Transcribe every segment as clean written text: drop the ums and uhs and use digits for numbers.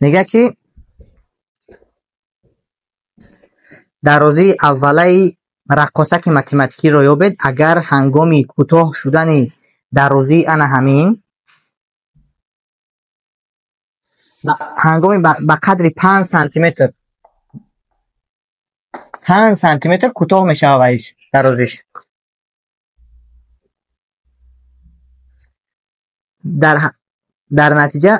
Мегӯяд, ки дарозии аввалаи раққосаки математикиро ёбед, агар ҳангоми кӯтоҳ шудани дарозии ана ҳамин ҳангоми ба қадри 5 сантиметр, 5 сантиметр кӯтоҳ мешавад вайш дарозиш. Дар натиҷа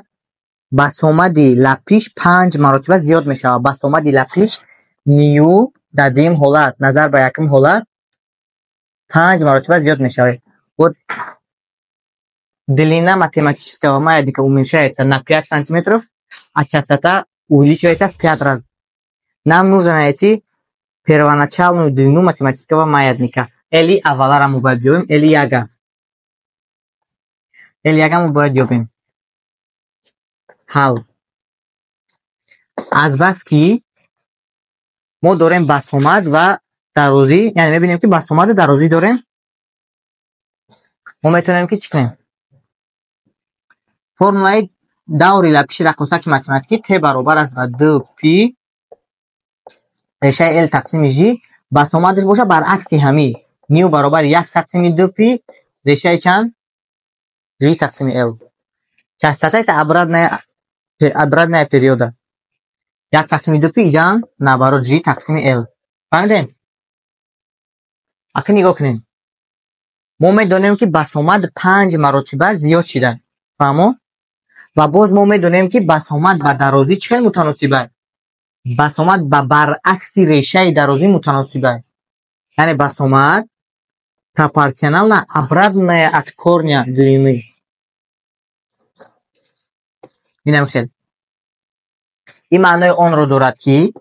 басомади лапиш 5 маротиба зиёд мешавад. Басомади лапиш ню дар дуюм ҳолат назар ба якум ҳолат 5 маротиба зиёд мешавад. Вот длина математического маятника уменьшается на 5 сантиметров, а частота увеличивается в 5 раз. Нам нужно найти первоначальную длину математического маятника. Эли аввалара мо бояд биёбем, эли яга. Эли яга мо бояд ёбем. Ҳал. Азбаски мо дорем басомад ва дарозӣ, яъне мебинем, ки басомаду дарозӣ дорем, мо метавонем, ки чӣ кунем? Формулаи даври лапиши раққосаки математикӣ т баробар аст ба д пи решаи л тақсими ж. Басомадаш боша баръакси ҳамӣ ню баробари як тақсими д пи решаи чанд? Ж тақсими л. Частота это обратная периода. Як тақсими д пи, иҷаам наоборот, ж тақсими л. Фаҳмидем? Ака, нигоҳ кунем. Мо медонем, ки басомад 5 маротиба зиёд шида. Фаҳмо? Ва боз мо медонем, ки басомад ба дарозӣ чӣ хел мутаносиб аст? Басомад ба баръакси решаи дарозӣ мутаносиб аст. Яъне басомад пропорционально обратная от корня длины. Инам хел. Ин маънои онро дорад, ки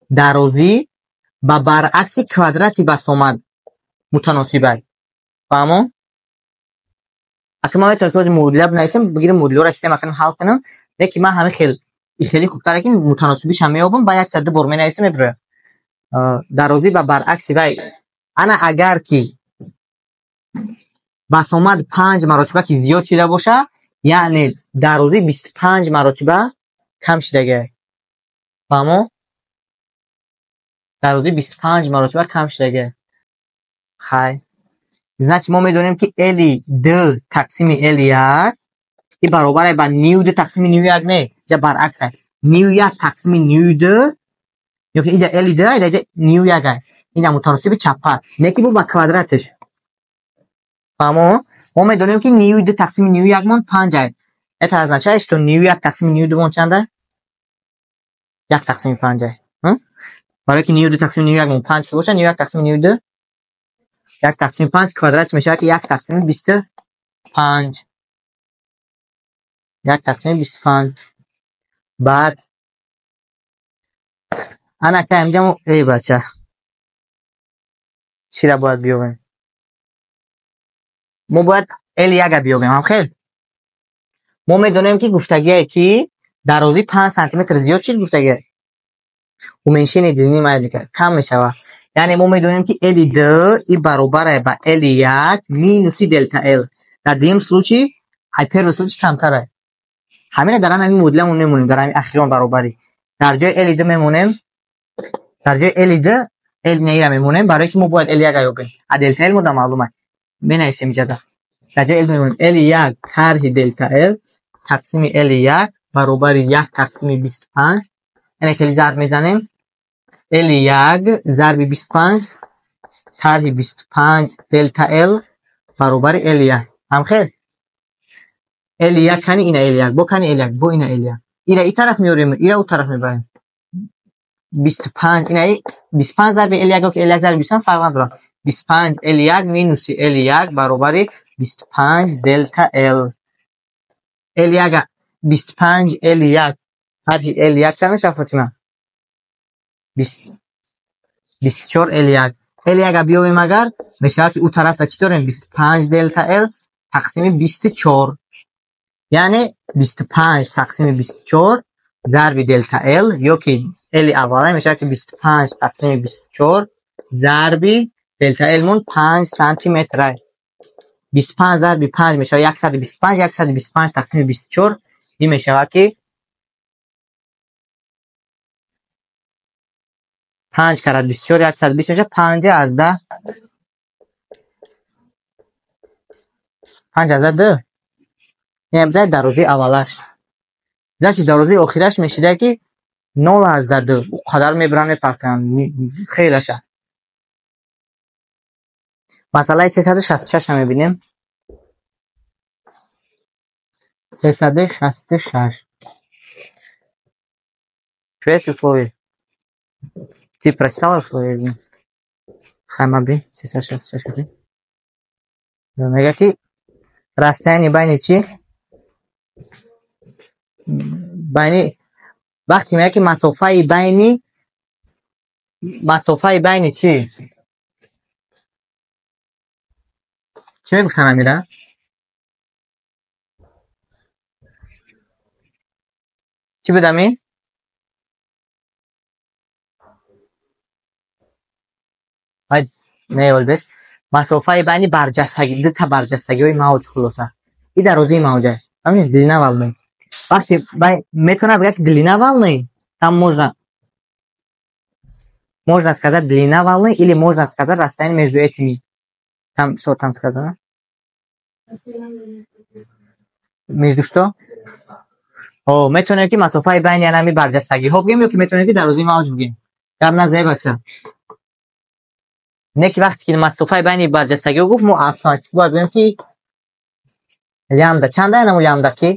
дарозӣ ба баръакси квадрати басомад мутаносиб аст. Фаҳмо? Ака, ман метавонам, ки ҳозир муодила бинависам, бигирем, муодиларо система кунам, ҳал кунам, лекин ман ҳамин хел хеле хубтар, ки мутаносибишам меёбам, ба як ду бор менависам, мебироям. Дарозӣ ба баръакси вай. Ана, агар ки басомад 5 маротиба ки зиёд шида боша, яъне дарозӣ 25 маротиба кам шидагиай. Фаҳмо? Дарозӣ 25 маротиба кам шидагиай. Хай, значит, мо медонем, ки эли д тақсими эли як и баробар ба ню д тақсими ню як. Не, иҷа баръакс ай, ню як тақсими ню д, ёки иҷа эли д, иҷа ню як ай. Ина мутаносиби чапа, не ки бу ба квадраташ. Фаҳмо? Мо медонем, ки ню д тақсими ню якмон 5 ай. Это означает, что ню як тақсими ню думон чанд ай? Як тақсими 5 ай. Барои ки ню д тақсими ню якмон 5 ки бошад, ню як тақсими ню д як тақсими 5, квадрат мешавад, ки як тақсими 25, як тақсими 25. Баъд ана ка инҷа мо, эй бача, чира бояд биёбем? Мо бояд л яга биёбем. Ҳамхел, мо медонем, ки гуфтагие, ки дарозӣ 5 сантиметр зиёд шид, гуфтагие уменьшение длины маятника кам мешавад. Яъне мо медонем, ки эли д и баробар ба эли як минуси делта л. Дар дуюм случай ай первый случай камтар ай. Ҳамина дар ҳамин муодиламон мемонем, дар ҳамин ахирон баробарӣ дар ҷои эли д мемонем, дар ҷои эли д эл неира мемонем, барое ки мо бояд эли як ёбем, а делта эл мода маълум ай. Менависем иҷада, дар ҷои эл мемонем: эли як тарҳи делта эл тақсими эли як баробари як тақсими 25. Яъне хеле зарб мезанем: эли як зарби 25 тарҳи 25 делта эл баробари эли як. Ҳамхел, эли як кани ина эли як, бо кани эли як, бо ина эли як, ира и тараф меорем, ира у тараф мебарем. 25, ина 25 зарби эли як, ё эли як зарби 25, фарқ надорад. 25 эли як минуси эли як баробари 25 делта эл. Эли як, 25 эли як тарҳи эли як чанд мешавад, Фотима? 24 эли як. Эли як биёбем агар, мешавад, ки ӯ тарафта чӣ дорем? 25 делта эл тақсими 24, яъне 25 тақсими 24 зарби делта эл, ё ки эли аввала мешавад, ки 25 тақсими 24 зарби делта элмон 5 сантиметр. 25 зарби 5 мешавад 125, 125 тақсими 24 ин мешавад, ки 5 карат 24 120 мешавад 5 аз 10 5 аз 2. Яъне бидай дарозии аввалаш. Значит дарозии охираш мешида ки 0 аз 2. О қадар мебаранд мепартоянд хелаша. Масъалаи 366 мебинем. 366. Есть условия? Ты прочитала условия? Хай, 366. Мега ки расстояние байни чи? Байни вақте мега ки масофаи байни чи? Чӣ мегуфтан амира? Чӣ буд ами? Не, олбес. Масофаи байни барҷастагӣ, дута барҷастагиҳои мавҷ хулоса. И дарозии мавҷа. Фаҳмидед? Длина волны. Вақте метавонад бигӯяд ки длина волны, там можно сказать длина волны или можно сказать расстояние между этими. Там что там сказано? Между что? О, метавонем ки масофаи байни анами барҷастагиҳо бигӯем ё ки метавонем ки дарозии мавҷ бигӯем. Гап назае бача. Не ки вақте ки масофаи байни барҷастагиҳо гуфт, мо автоматик бояд бигӯем ки лямбда чанд аянаму лямбда ки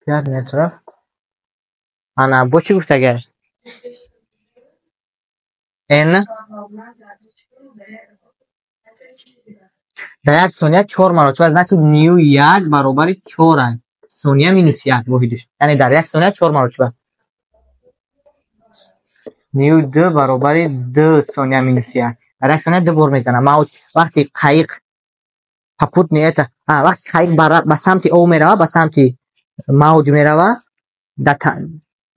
5 метров. Ана бо чӣ гуфт агар? N дар як сония 4 маротиба, значит ню 1 баробари 4 сония минус 1 воҳидиш. Яъне дар як сония 4 маротиба. Ню 2 баробари 2 сония минус 1. Дар як сония 2 бор мезанад. Мавҷ вақти қайиқ попутный это, вақти қайиқ ба самти об мерава, ба самти мавҷ мерава,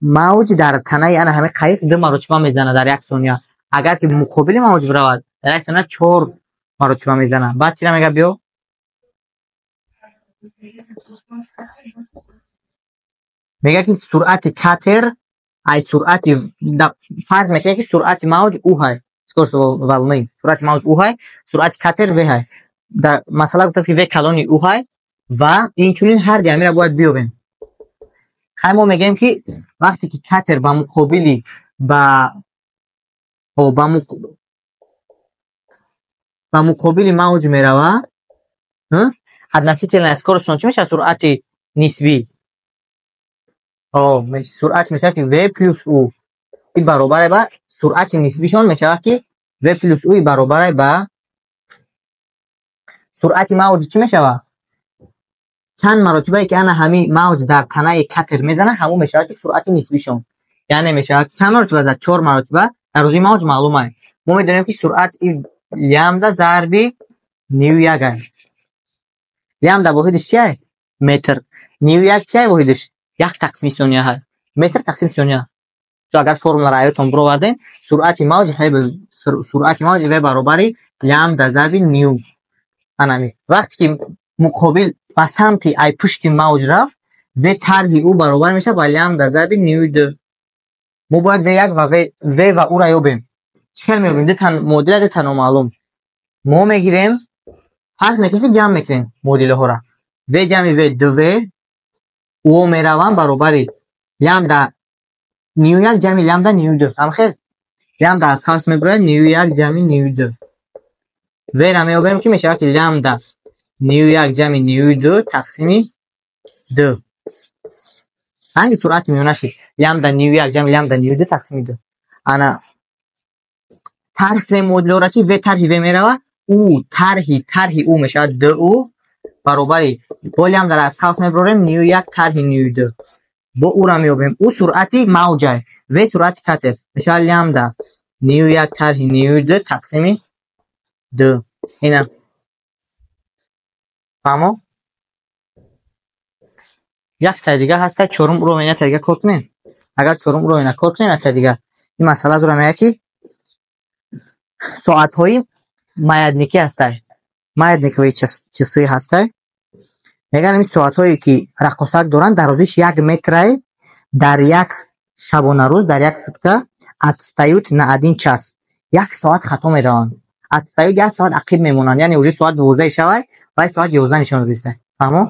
мавҷ дар танаи ана ҳамин қайиқ 2 маротиба мезанад дар як сония. Агар ки муқобили мавҷ биравад, дар як сония 4 маротиба мезанад. Баъд чира мега биё? Мега ки суръати катер ай суръати фарз мекунем ки суръати мавҷ у ҳай, скорость волны, суръати мавҷ у ҳай, суръати катер в ҳай. Дар масъала гуфтааст ки в калони у ҳай ва инчунин ҳар ди ҳамира бояд биёбем. Хай мо мегӯем ки вақте ки катер ба муқобили ба муқобили мавҷ мерава, относительная скорость чӣ мешавад? Суръати нисбӣ. Суръат мешавад ки v плюс u и баробар ба суръати нисбишон мешавад ки v плюс u и баробар ба суръати мавҷ чӣ мешавад? Чанд маротибае ки ана ҳамин мавҷ дар танаи катер мезанад, ҳамон мешавад ки суръати нисбишон. Яъне мешавад чанд маротиба зад? 4 маротиба. Дарозии мавҷ маълум аст. Мо медонем ки суръат лямбда зарби ню 1 аст. Лямбда воҳидиш чи аст? Метр. Ню 1 чи аст воҳидиш? 1 тақсими сония ҳаст. Метр тақсими сония. То агар формуларо аётон бировардем, суръати мавҷ суръати мавҷ в баробари лямбда зарби ню. Анами вақте ки муқобил ба самти ай пушти мавҷ рафт, в тарҳи ӯ баробар мешавад ба лямбда зарби ню 2. Мо бояд в1 ва в ва ӯ-ро ёбем. Чӣ хел меёбем? Ду та муодила, ду та номаълум. Мо мегирем, фарқ мекунем ки ҷамъ мекунем муодилаҳоро. В ҷамъи в 2в, ӯ мераванд баробари лямбда ню 1 ҷамъи лямбда ню 2. Ҳамхел лямбда аз қавс мебарояд ню 1 ҷамъи ню 2. В-ро меёбем ки мешавад ки лямбда ню 1 ҷамъи ню 2 тақсими 2. Ранги суръати миёна шид. Лямбда ню 1 ҷамъи лямбда ню 2 тақсими 2. Ана тарҳ кунем муодилаҳоро чи? В тарҳи в мерава, у тарҳи у мешавад 2у баробари бо лямбдаро аз қавс мебарорем ню 1 тарҳи ню 2. Бо ӯро меёбем. У суръати мавҷ аст. В суръати катер мешавад лямбда ню 1 тарҳи ню 2 тақсими 2. Ина фаҳмо? Як таи дига ҳаста, чорум уровень як таи дига кор кунем. Агар чорум уровень кор кунем, як таи дига. Ин масъала зура мегӯяд ки соатҳои маятникӣ ҳастай. Маятниковые часы ҳастай. Мегӯянд ин соатҳое ки раққосак доранд, дарозиш 1 метрай, дар як шабонарӯз, дар як сутка Отстают на один час, як соат хато мераванд. Отстают, як соат ақиб мемонанд, яъне уже соат 12 шавай, вай соат 11 нишон додиста. Фаҳмо?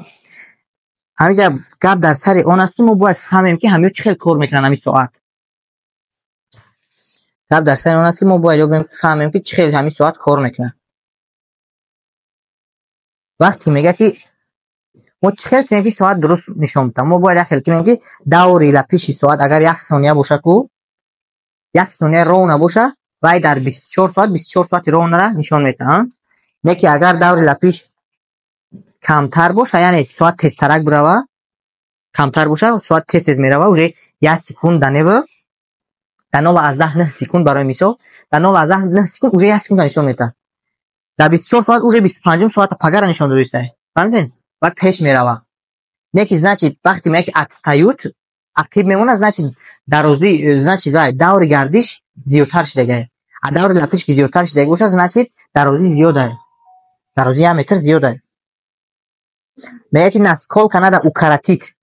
Ҳаминҷа гап дар сари он аст, ки мо бояд фаҳмем, ки ҳамиё чӣ хел кор мекунанд ҳамин соат. Гап дар сари он аст, ки мо бояд ёбем, фаҳмем, ки чӣ хел ҳамин соат кор мекунад. Вақте мега, ки мо чӣ хел кунем, ки соат дуруст нишон бидам, мо бояд як хел кунем, ки даври лапиши соат агар як сония боша ку, як сония ровно боша, вай дар 24 соат 24 соати ровно ра нишон медиҳад. Не ки агар даври лапиш камтар боша, яъне соат тезтарак бирава, камтар боша, соат тез тез мерава, уже як секунд данева дар 0,9 секунд, барои мисол, дар 0,9 секунд уже як секунда нишон медиҳад. Дар 24 соат уже 25-ум соата пагара нишон додиста. Фаҳмидед? Баъд пеш мерава. Не ки, значит, вақте мега, ки отстают, ақиб мемонад, значит, дарозӣ, значит, вай даври гардиш зиёдтар шудагай. А даври лапиш ки зиёдтар шудаги бошад, значит, дарозӣ зиёдай, дарозӣ як метр зиёдай. Мега, ки насколько надо укоротить.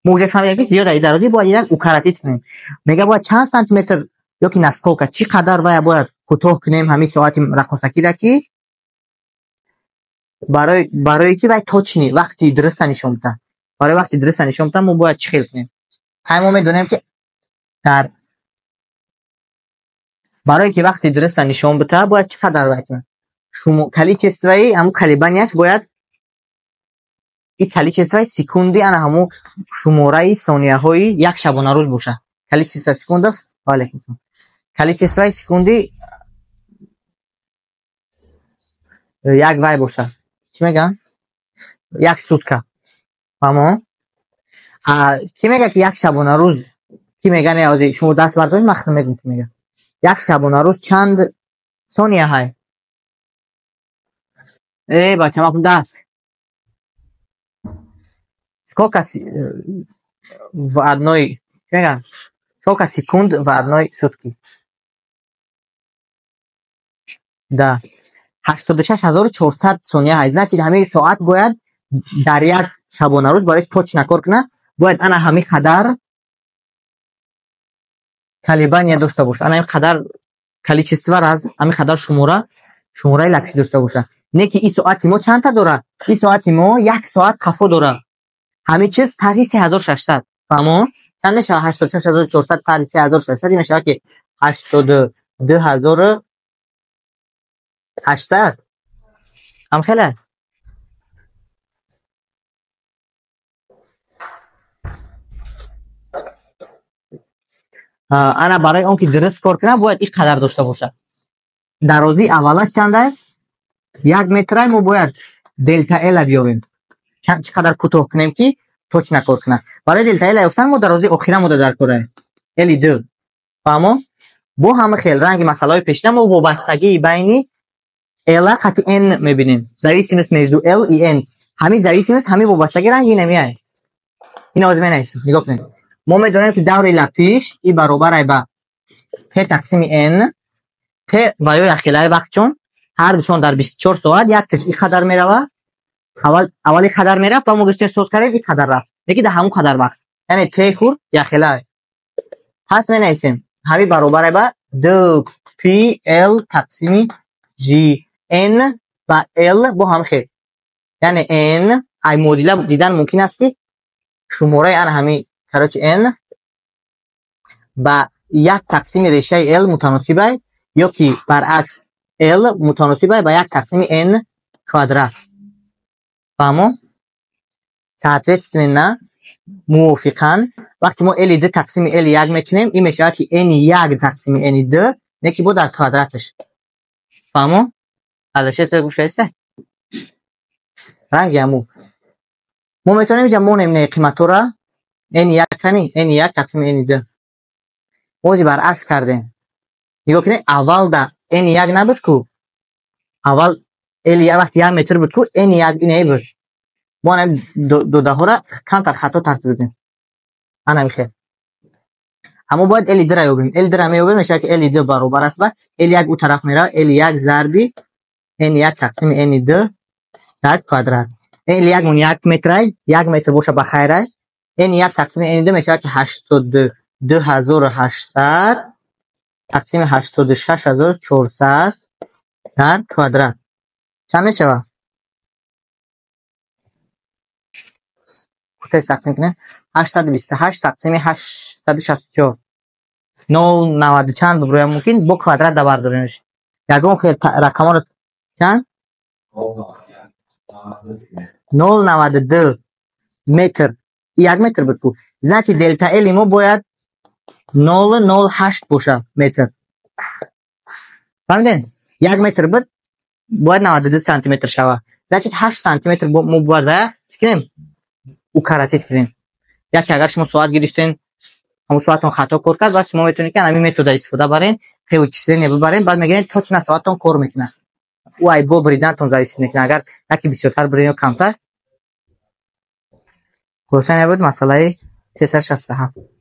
Мо уже фаҳмидем, ки зиёда дарозӣ, бояд як укоротить кунем. Мега, бояд чанд сантиметр ёки насколько, чӣ қадар вая бояд кӯтоҳ кунем ҳамин соати раққосакира, ки барое ки вай точный вақти дуруста нишон бидиҳад. Барои вақти дуруста нишон бидиҳад, мо бояд чӣ хел кунем? Ҳай, мо медонем, ки дар барое ки вақти дуруста нишон бидиҳад, бояд чӣ қадар вай кунад? Шумо количество и ҳамун колебания ш бояд и количество и секунди ана ҳамун шумораи сонияҳои як шабонарӯз бошад. Количество секундов, ваалайкум салом, количество и секунди як вай бошад, чӣ мегӯянд, як сутка. Фаҳмо? Кӣ мега, ки як шабонарӯз? Кӣ мега? Не, ҳозир шумо даст бардоред, ман худам мегӯм, кӣ мега. Як шабонарӯз чанд сония ҳай? Э, бача, макун даст. Сколько в одной, мегӯянд, сколько секунд в одной сутки? Да, 86 400 сония ҳаст. Значит, ҳамин соат бояд дар як шабонарӯз, барои точно кор кунад, бояд ана ҳамин қадар колебания дошта бошад, ана ҳамин қадар количество раз, ҳамин қадар шумораи лапиш дошта бошад. Не ки ин соати мо чандта дорад? Ин соати мо як соат қафо дорад. Ҳамин чиз тарҳи 3600. Фаҳмо? Чанд мешавад 86 400 тарҳи 3600? Ин мешавад, ки 82 800. Ҳам хеле. Ана барои он ки дуруст кор кунад, бояд ин қадар дошта бошад. Дарозии аввалаш чандай? Як метрай. Мо бояд дельта Л а биёбем, чӣ қадар кӯтоҳ кунем, ки точно кор кунад. Барои дельта Л ёфтан мо дарозии охира мода дар кора, Л ду. Фаҳмо? Бо ҳама хел ранги масъалаҳои пешина мо вобастагии байни Л қати Н мебинем, зависимость между Л и Н. Ҳамин зависимость, ҳамин вобастагӣ ранги инамиай. Ина ҳозир менависем, нигоҳ кунед. Мо медонем, ки даври лапиш и баробарай ба т тақсими н. Т ва ё якхелаи вақтчон ҳардушон дар 24 соат якташ и қадар мерава. Аввал и қадар мерафт ва мо гирифтем, соз кардем, и қадар рафт, лекин дар ҳамон қадар вақт, яъне т хур якхелай. Пас менависем, ҳамин баробарай ба д пи л тақсими ж. Н ва л бо ҳам хел, яъне н ай муодила дидан мумкин аст, ки шумораи ана ҳамин, короче, н ба як тақсими решаи л мутаносибай, ё ки баръакс, л мутаносибай ба як тақсими н квадрат. Фаҳмо? Соответственно, мувофиқан, вақте мо л ду тақсими л як мекунем, ин мешавад, ки н як тақсими н ду, не ки бо дар квадраташ. Фаҳмо? Азашета гӯш кардиста? Ранги ҳаму мо метавонем инҷа монем, не, қиматҳоро н як кани н як тақсими н ду. Мози баръакс кардем, нигоҳ кунед. Аввал да н як набуд ку, аввал л вақти як метр буд ку, н як ине буд. Мо ана додаҳоро камтар хато тартиб додем. Ана михел. Аммо бояд л дура ёбем. Л дура меёбем, мешавад, ки л ду баробар аст ба л як, ӯ тараф меравад, л як зарби н як тақсими н ду дар квадрат. Л якмон як метрай, як метр боша, ба хайрай. Н як тақсими н ду мешавад, ки 82 800. Тақсими 86 400 дар квадрат чанд мешавад? Тез тақсим кунем. 828 тақсими 864, 0,90 чанд буброям мумкин? Бо квадрат дабардоремш. Ягон хел рақаморо чанд? 0,92 метр. 1 метр буд ку. Значит, дельта L мо бояд 0,08 боша метр. Фаҳмидем? 1 метр буд, бояд 92 сантиметр шава. Значит, 8 сантиметр мо бояд ва чӣ кунем? Укоротить кунем. Яке агар шумо соат гирифтен, ҳамун соатон хато кор кард, баъд шумо метавонед, ки ҳамин метода истифода барен, вычисление бибарен, баъд мегирен, точно соатон кор мекунад. Ӯ ай бо бридантон зависит мекунад, агар яке бисёртар бирен ё камтар. Хулоса, буд масъалаи 367.